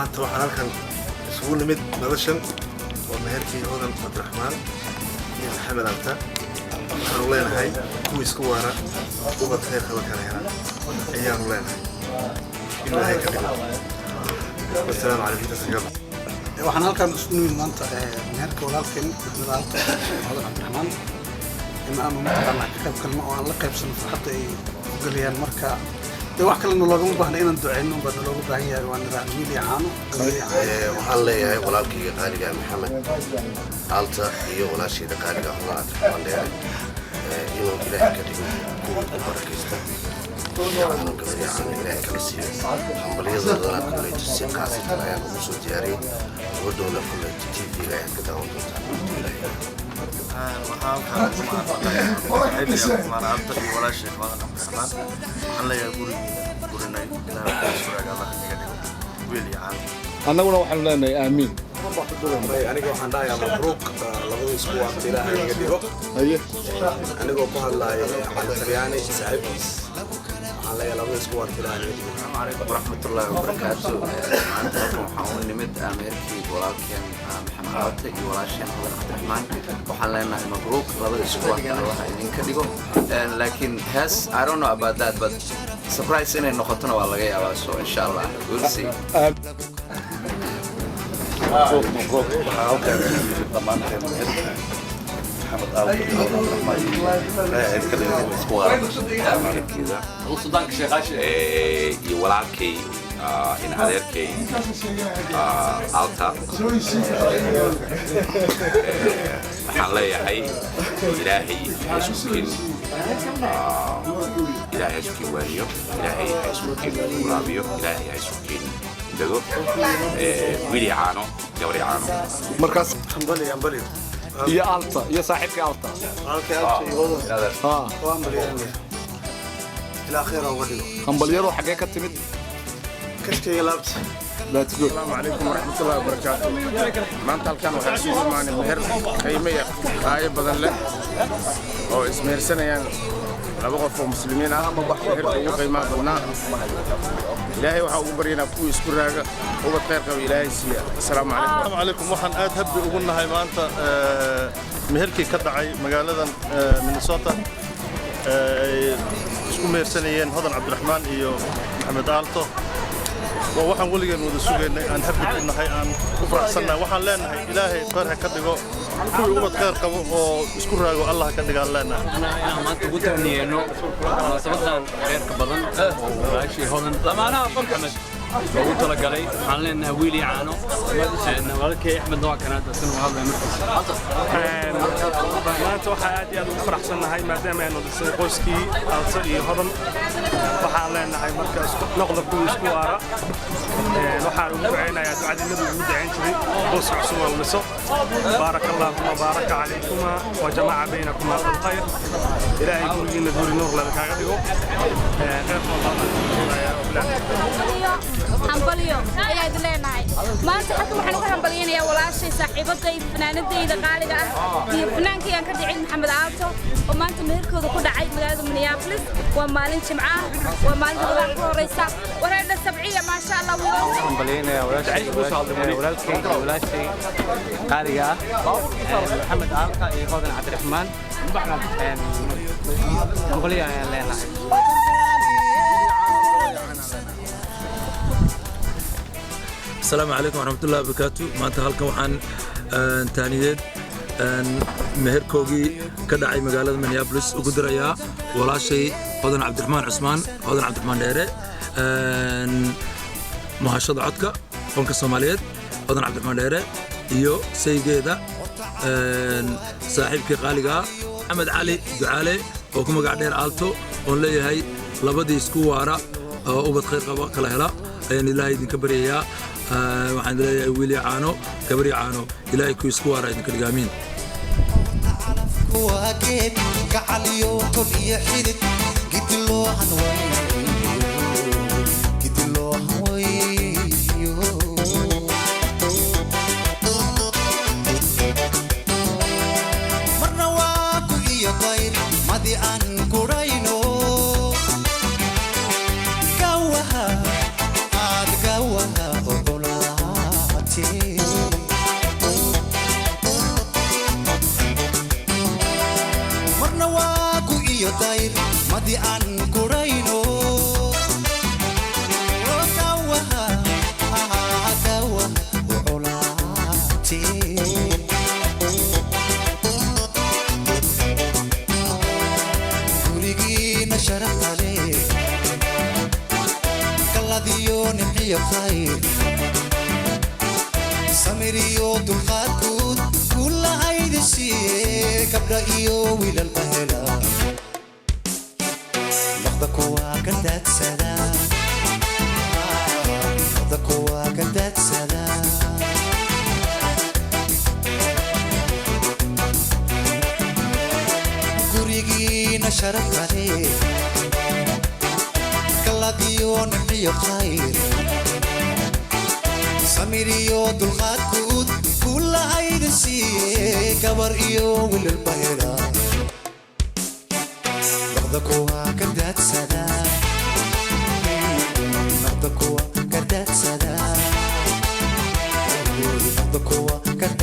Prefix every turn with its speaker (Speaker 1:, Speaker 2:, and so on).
Speaker 1: Maanta waxaan halkan isugu nimid madashan waa meherkii Hodan Cabdiraxmaan iyo Maxamed Alta. Waxaanu leenahay kuwa isku waara, ubad khayr qaba kala hela ayaanu leenahay inuu Ilaahay ka dhigo. Wasalaamu calaykum. Intaas kaga
Speaker 2: Waxaan halkan isku nimid maanta meherka walaalkeen Maxamed Aalto, Hodan Cabdiraxmaan, in aanu mataqaanaa ka qayb galno oo aan la qaybsano farxadda ay u galayaan. Marka dee wax kalena loogama baahna, inaan duceyno baa nalooga baahan yahay. Waan nidhaahna wiil iyo caano, gabar iyo caano.
Speaker 3: Waxaan leeyahay walaalkayga qaaliga Maxamed Alta iyo walaashayda qaaliga Hodan Cabdiraxmaan Dheere inuu Ilaahay ka dhigo kuwii ku barakaysta, caano, gabadhi caano Ilaahay kala siiyo. Hambalyadoodana koleyto si qaasatan ayaan ugu soo diyaariyey. Gabadhoona koleyto TV-ga ayaad ka daawan doontaa Ilaahay.
Speaker 4: Waxaan halkaan ugu mahadnaqayaa saaxiibkay Cabdiraxmaan Alta iyo walaashay Hodan Cabdiraxmaan. Waxaan leeyahay gurigiina gurinay Ilaahay kula suraaga Allah inaga dhigo, wiil iyo caano.
Speaker 5: Annaguna waxaanu leenahay aamiin.
Speaker 6: Aniga waxaan dhahayaa mabruuk, labada isku waarta Ilaahay naga dhigo.
Speaker 5: Haye.
Speaker 6: Anigoo ku hadlaaya Cali Talyaani saaxiibkiis, waxaan leeyahay labada isku waarta Ilaahay naga dhigo.
Speaker 7: Calaykum waraxmatullaahi wabarakaatu. Maanta halkan waxaan u nimid meherkii walaalkeen Maxamed Aalta iyo walaasheen Hodan Cabdiraxmaan. Waxaan leenahay mabruuk, labada isku waarta Allah idinka dhigo. Laakiin hees, I don't know about that, but surprise inay noqotona waa laga yaabaa, so insha Allah we'll see.
Speaker 8: Mabruuk, mabruuk. Waxaa halkaan ku yimid dhammaanteen meherka Maxamed Aalto iyo Hodan Cabdiraxmaan. Ilaahay ka dhigo kuwa isku waara.
Speaker 9: Iyo walaalkay, in adeerkay Alta, waxaan leeyahay Ilaahay ha isku keen, Ilaahay ha isku keen waaniyo, Ilaahay ha isku keen waraabiyo, Ilaahay ha isku keen dego, wiil iyo caano, gabar iyo caano.
Speaker 5: Markaas
Speaker 2: Hambali, hambali.
Speaker 5: Iyo Alta iyo saaxiibkii Alta.
Speaker 2: Walaalkay Alta iyo Hodan waa hambalyeynaya, ilaa khayr uga dhigo.
Speaker 5: Hambalyadu xaggee ka timid?
Speaker 2: Kashkayga laabta.
Speaker 5: That's good.
Speaker 10: Asalaamu calaykum waraxmatullahi wabarakaatu. Maanta halkan waxaan isugu imaanay meher qiimo iyo qaayo badan leh oo ismehersanayaan laba qof oo muslimiin ah, meherka ugu qiimaha badnaa. Ilaahay waxaa ugu baryanaa kuwii isku raaga, ubad khayr qaba Ilaahay siiya. Asalaamu calaykum.
Speaker 11: Asalaamu calaykum. Waxaan aad happy ugu nahay maanta meherkii ka dhacay magaaladan Minnesota ay isku mehersanayeen Hodan Cabdiraxmaan iyo Maxamed Aalto. Waa waxaan weligeen wada sugaynay, aan happy ku nahay, aan ku faraxsannahay. Waxaan leenahay Ilaahay khayr ha ka dhigo, kuwii ubad khayr qabo oo isku raago Allah ha ka dhigaan leenahay.
Speaker 12: Inaan maanta ugu tahniyeeno munaasabadan khayrka badan oo walaashii Hodan Maxamed loogu talagalay. Waxaan leenahay wiil iyo caano. Walaalkay Axmedna waa kan hadda isna hadlaya markiisa.
Speaker 13: Maanta waxaa aad iyo aad ugu faraxsannahay maadaama aynu dhisay qoyskii Aalto iyo Hodan. Waxaan leenahay marka noqda kuwii isku waara. Waxaan ugu ducaynayaa ducadii Nabigu ugu ducayn jiray qoyska cusub oo la dhiso: "Baaraka allaahuma baaraka calaykumaa wa jamaca baynakumaa bilkhayr." Ilaahay gurigiina guri nuur leh kaaga dhigo. Khayr
Speaker 14: Hambalyo ayaa idin leenahay. Maanta halkan waxaan uga hambalyaynayaa walaashay, saaxiibaday, fanaanadayda qaaliga ah iyo fanaankii aan ka dhicin, Maxamed Aalto, oo maanta meherkooda ku dhacay magaalada Minneapolis. Waa maalin Jimco ah, waa maalin Ramadaan ka horeysa. Wareedha sabciya, maasha Allah.
Speaker 15: Hambalyaynayaa walaalkay iyo walaashay qaaliga ah, Maxamed Aalta iyo Hodan Cabdiraxmaan. Hambalyo ayaan leenahay.
Speaker 16: Asalaamu calaykum waraxmatullahi wabarakaatu. Maanta halkan waxaan taaniyeed meherkoogii ka dhacay magaalada Minneapolis ugu dirayaa walaashay Hodan Cabdiraxmaan Cusmaan, Hodan Cabdiraxmaan Dheere, mahashada codka fanka Soomaaliyeed, Hodan Cabdiraxmaan Dheere iyo saygeeda, saaxiibkii qaaligaa, Axmed Cali Ducaale oo ku magac dheer Aalto, oon leeyahay labadii isku waara oo ubad khayr qaba kala hela ayaan Ilaahay idinka baryayaa. Waxaan leeyahay wiil iyo caano, gabar iyo caano, Ilaahay ku isku waara idinka dhiga, amiin.
Speaker 17: Waa geed gacaliyo tol iyo xidid gidi loo hanwayo, gidi loo hanwayo. Marna waa ku iyo dayr madi aan gurayno gawaha aad gawaha ogola. Axdi aan gurayno dawaha dawaha u culaatee. Gurigiina sharafta leh, galadiyo nimciyo khayr, samiriyo dulqaadkood kulahaydi siiye, gabdha iyo wiilalba hela, noqda kuwa ka daadsada, noqda kuwa ka daadsada. Gurigiina sharafta leh, galadiyo nimciyo khayr, samiriyo dulqaadkood kulahaydi siiye, gabar iyo wiilalba hela, noqda kuwa ka daadsada, noqda kuwa ka daadsada, noqda kuwa ka.